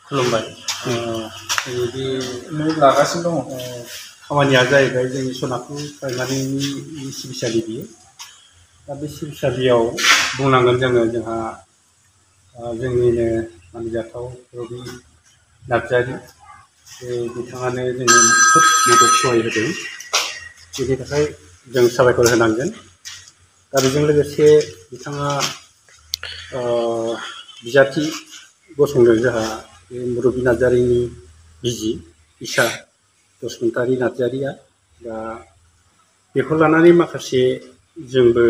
खुलुमबाय बिदिनो लागासिनो दङ खामानिया जाहैबाय जोंनि सनापुर प्राइमारिनि सिबिसालि बियो दा बे सिबिसालियाव बुंनांगोन जोंहा जोंनिनो मानिजाथाव रबि नार्जारि बिथाङानो जोंनो खोब मदद सहाय होदों बेनि थाखाय जों साबायखर होनांगोन दा बेजों लोगोसे बिथाङा बिजाथि गसंदों जोंहा रबि नार्जारिनि बिजि इसा बसुमतारी नार्जारिया दा बेखौ लानानै माखासे जोंबो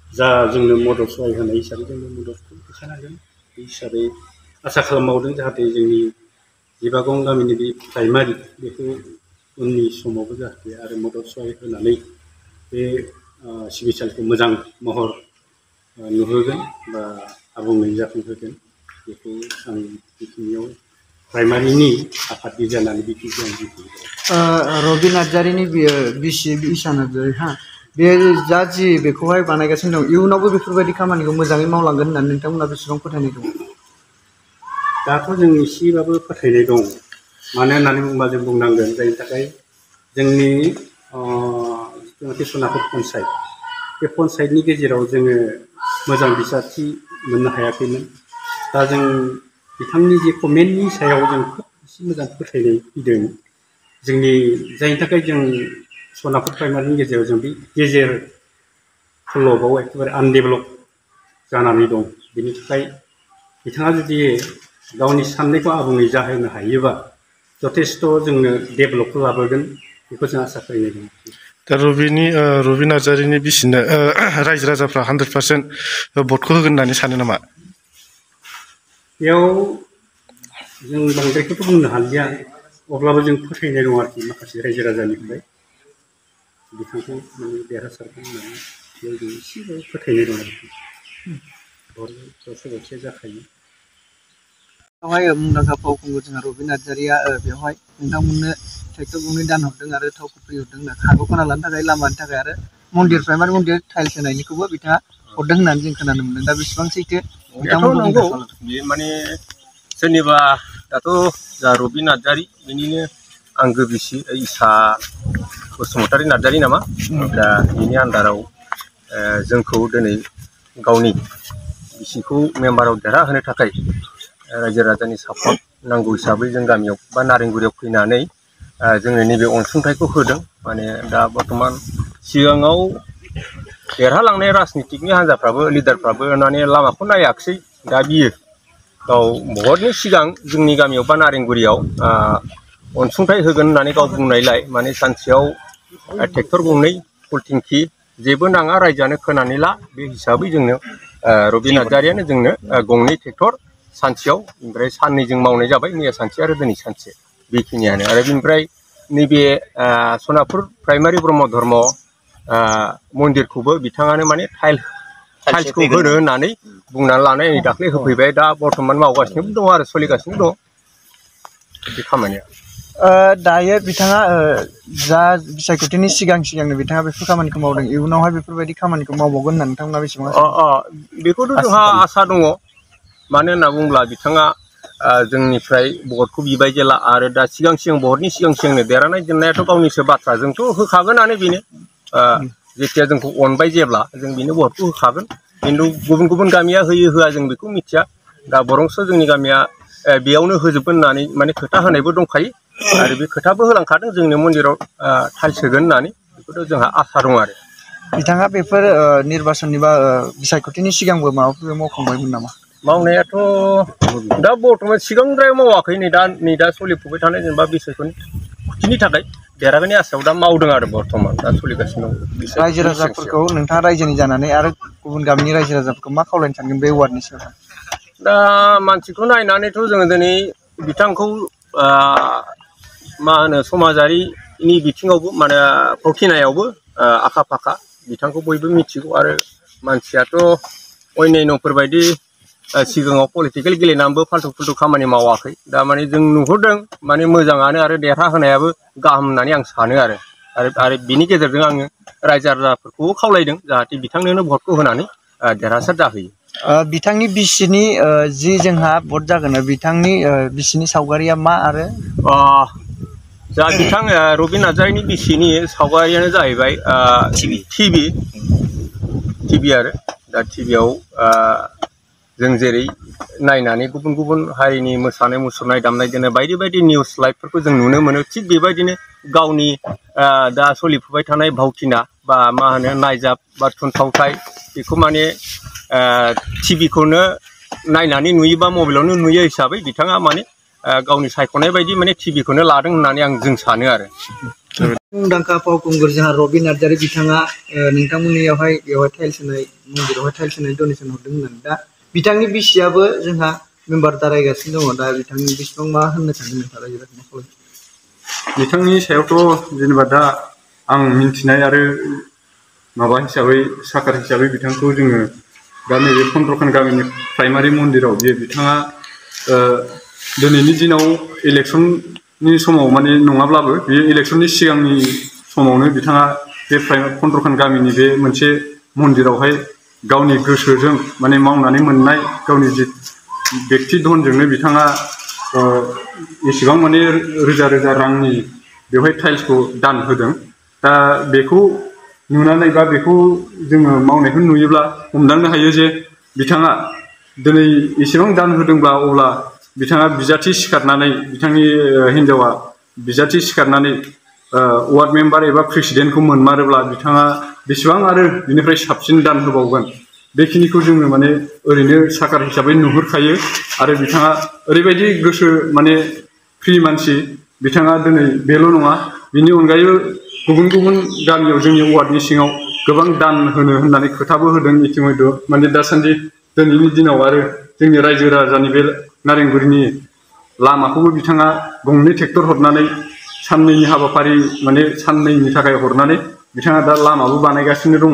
जा जोंनो मदद सहाय होनाय हिसाबै जोंनो मददखौ होखानांगोन बे हिसाबै आसा खालामबावदों जाहाथे जोंनि जिबागं गामिनि बे प्राइमारि बेखौ उननि समावबो जाहाथे आरो मदद सहाय होनानै बे सिबिसालिखौ मोजां महर नुहोगोन बा आबुङै जाफुंहोगोन बेखौ आं बेखिनियाव प्राइमारिनि आफादगिरि जानानै बेखिनिखौ आं बुंदों। रबि नार्जारिनि बिसि इसा नार्जारि बे जा जि बेखौहाय बानायगासिनो दं इयुनावबो बेफोरबायदि खामानिखौ मोजाङै मावलांगोन होननानै नोंथांमोनहा बेसेबां फोथायनाय दं? दाथ' जों एसेबाबो फोथायनाय दं मानो होननानै बुङोबा जों बुंनांगोन जायनि थाखाय जोंनि जिथुनाखि सनापुर पन्सायत बे पन्सायतनि गेजेराव जोङो मोजां बिसारथि मोननो हायाखैमोन दा जों बिथांनि जे कमेन्टनि सायाव जों खोब एसे मोजां फोथायनाय फैदों जोंनि जायनि थाखाय जों सनापुर प्राइमारिनि गेजेराव जों बे गेजेर खलबाव एखेबारे आनडेभेलप जानानै दं बेनि थाखाय बिथाङा जुदि गावनि साननायखौ आबुङै जाहोनो हायोबा जथेस्थ' जोंनो डेभेलपखौ लाबोगोन बेखौ जों आसा खालामनाय दं। दा रबि नार्जारिनि बिसिनो रायजो राजाफ्रा 100% भटखौ होगोन होननानै सानो नामा? बेयाव जों बांद्रायखौथ' बुंनो हालिया अब्लाबो जों फोथायनाय दं आरोखि माखासे रायजो राजानिफ्राय बिथांखौ माने देरहासारगोन होननानै बेयाव जों एसेबाबो फोथायनाय दं आरोखि दरसे जाखायो। बेवहाय मुंदांखा फावखुंगुर जोंहा रबि नार्जारिया बेवहाय नोंथांमोननो ट्रेक्टर गंनै दान हरदों आरो थाव खफ्रि हरदों होनना हाखौ खोना लानो थाखाय लामानि थाखाय आरो मन्दिर प्राइमारि मन्दिर टाइल्स होनायनिखौबो बिथाङा हरदों होननानै जों खोनानो मोनदों दा बेसेबां सैथो नंगौ बे माने सोरनिबा दाथ' जा रबि नार्जारि बेनिनो आंगो बिसि इसा बसुमतारी नार्जारि नामा दा बिनि आन्दाराव जोंखौ दिनै गावनि बिसिखौ मेम्बाराव देरहाहोनो थाखाय रायजो राजानि सापर्ट नांगौ हिसाबै जों गामियाव बा नारेंगुरियाव फैनानै जोंनो नैबे अनसुंथाइखौ होदों माने दा बर्थमान सिगाङाव देरहालांनाय राजनितिकनि हान्जाफ्राबो लिडारफ्राबो माने लामाखौ नायाखिसै दा बियो गाव भटनि सिगां जोंनि गामियाव बा नारेंगुरियाव अनसुंथाइ होगोन होननानै गाव बुंनायलाय माने सानसेयाव ट्रेक्टर गंनै फुल टेंकि जेबो नाङा रायजोआनो खोनानै ला बे हिसाबै जोंनो रबि नार्जारियानो जोंनो गंनै ट्रेक्टर सानसेयाव ओमफ्राय साननैजों मावनाय जाबाय मैया सानसे आरो दिनै सानसे बेखिनियानो आरो बेनिफ्राय नैबे सनापुर प्राइमारि ब्रह्म धर्म मन्दिरखौबो बिथाङानो माने टाइल्सखौ होनो होननानै बुंनानै लानाय नै दाख्लै होफैबाय दा बर्थमान मावगासिनोबो दङ आरो सोलिगासिनो दङ बे खामानिया। दायो बिथाङा जा बिसायख'थिनि सिगांनो बिथाङा बेफोर खामानिखौ मावदों इयुनावहाय बेफोरबायदि खामानिखौ मावबावगोन होननानै नोंथांमोना बेसेबां बेखौथ' जोंहा आसा दङ मानो होनना बुङोब्ला बिथाङा जोंनिफ्राय भटखौ बिबाय जेला आरो दा सिगां भटनि सिगांनो देरहानाय जेननायाथ' गावनिसो बाथ्रा जोंथ' होखागोनानो बेनो जेथिया जोंखौ अनबाय जेब्ला जों बेनो भटखौ होखागोन खिन्थु गुबुन गामिया होयो होआ जों बेखौ मिथिया दा बरंसो जोंनि गामिया बेयावनो होजोबगोन होननानै माने खोथा होनायबो दंखायो आरो बे खोथाबो होलांखादों जोंनो मन्दिराव टाइल्स होगोन होननानै बेखौथ' जोंहा आसा दं आरो। बिथाङा बेफोर निर्बासननि बा बिसायख'थिनि सिगांबो माबाफोर मावखांबायमोन नामा? मावनायाथ' दा बर्थमान सिगांद्राय मावाखै नै दा सोलिफुबाय थानाय जेनेबा बिसायख'थिनि थाखाय देरहागोननि आसायाव दा मावदों आरो बर्थमान दा सोलिगासिनो दं। रायजो राजाफोरखौ नोंथाङा रायजोनि जानानै आरो गुबुन गामिनि रायजो राजाफोरखौ मा खावलायनो सानगोन बे वार्डनि सायाव? दा मानसिखौ नायनानैथ' जोङो दिनै बिथांखौ मा होनो समाजारिनि बिथिङावबो माने फावथिनायावबो आखा फाखा बिथांखौ बयबो मिथिगौ आरो मानसियाथ' अन्यान्यफोरबायदि सिगाङाव पलिटिकेल गेलेनानैबो फाल्थु खामानि मावाखै दा माने जों नुहुरदों माने मोजाङानो आरो देरहाहोनायाबो गाहाम होननानै आं सानो आरो बिनि गेजेरजों आङो रायजो राजाफोरखौबो खावलायदों जाहाथे बिथांनोनो भटखौ होनानै देरहासार जाहोयो। बिथांनि बिसिनि जि जोंहा भट जागोन बिथांनि बिसिनि सावगारिया मा आरो जा बिथां रबिन नार्जारिनि बिसिनि सावगारियानो जाहैबाय टिभि आरो दा टिभियाव जों जेरै नायनानै गुबुन गुबुन हारिनि मोसानाय मुसुरनाय दामनाय देनाय बायदि बायदि निउस लाइभफोरखौ जों नुनो मोनो थिग बेबायदिनो गावनि दा सोलिफुबाय थानाय भावथिना बा मा होनो नायजाब बा थुनफावथाय बेखौ माने टिभिखौनो नायनानै नुयो बा मबाइलावनो नुयो हिसाबै बिथाङा माने गावनि सायख'नाय बायदि माने टिभिखौनो लादों होननानै जों सानो आरो मुंदांखा फावखुंगुर जोंहा रबिन नार्जारि बिथाङा नोंथांमोननियावहाय बेवहाय टाइल्स होनाय मन्दिरावहाय टाइल्स होनाय डनेसन हरदों होननानै दा बिथांनि बिसियाबो जोंहा मेम्बार दारायगासिनो दङ दा बिथांनि बिसिबां मा होननो सानदों नोंथाङा रायजो राजाखौ मा खालामो बिथांनि सायावथ' जेनेबा दा आं मिन्थिनाय आरो माबा हिसाबै साखार हिसाबै बिथांखौ जोङो दा नैबे फन्द्रखान गामिनि प्राइमारि मन्दिराव जे बिथाङा दिनैनि दिनाव इलेक्सननि समाव माने नङाब्लाबो बे इलेक्सननि सिगांनि समावनो बिथाङा बे फन्द्रखान गामिनि बे मोनसे मन्दिरावहाय गावनि गोसोजों माने मावनानै मोननाय गावनि जि बेक्ति धनजोंनो बिथाङा एसेबां माने रोजा रोजा रांनि बेवहाय टाइल्सखौ दान होदों दा बेखौ नुनानै बा बेखौ जोङो मावनायखौ नुयोब्ला हमदांनो हायो जे बिथाङा दिनै एसेबां दान होदोंब्ला अब्ला बिथाङा बिजाथि सिखारनानै बिथांनि हिन्जावा बिजाथि सिखारनानै वार्ड मेम्बार एबा प्रेसिडेन्टखौ मोनमारोब्ला बिथाङा बेसेबां आरो बिनिफ्राय साबसिन दान होबावगोन बेखिनिखौ जोङो माने ओरैनो साखार हिसाबै नुहुरखायो आरो बिथाङा ओरैबायदि गोसो माने फ्रि मानसि बिथाङा दिनै बेल' नङा बिनि अनगायैबो गुबुन गुबुन गामियाव जोंनि वार्डनि सिङाव गोबां दान होनो होननानै खोथाबो होदों इतिमध्य माने दासान्दि दिनैनि दिनाव आरो जोंनि रायजो राजानि बे नारेंगुरिनि लामाखौबो बिथाङा गंनै ट्रेक्टर हरनानै साननैनि हाबाफारि माने साननैनि थाखाय हरनानै बिथाङा दा लामाबो बानायगासिनो दङ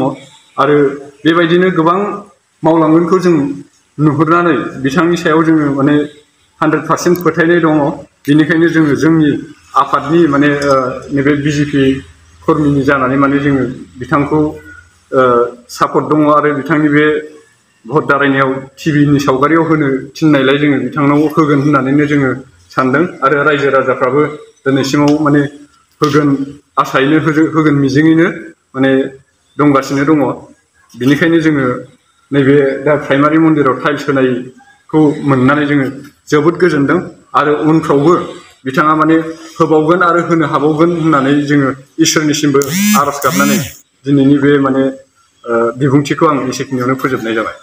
आरो बेबायदिनो गोबां मावलांगोनखौ जों नुहुरनानै बिथांनि सायाव जोङो माने 100% फोथायनाय दङ बेनिखायनो जोङो जोंनि आफादनि माने नैबे बिजेपि कर्मिनि जानानै माने जोङो बिथांखौ सापर्ट दङ आरो बिथांनि बे भट दारायनायाव टिभिनि सावगारियाव होनो थिननायलाय जोङो बिथांनाव होगोन होननानैनो जोङो सानदों आरो रायजो राजाफ्राबो दिनैसिमाव माने होगोन आसायैनो होगोन मिजिङैनो माने दंगासिनो दङ बिनिखायनो जोङो नैबे दा प्राइमारि मन्दिराव टाइल्स होनायखौ मोननानै जोङो जोबोद गोजोनदों आरो उनफ्रावबो बिथाङा माने होबावगोन आरो होनो हाबावगोन होननानै जोङो इसोरनिसिमबो आर'ज गाबनानै दिनैनि बे माने बिबुंथिखौ आं एसेखिनियावनो फोजोबनाय जाबाय।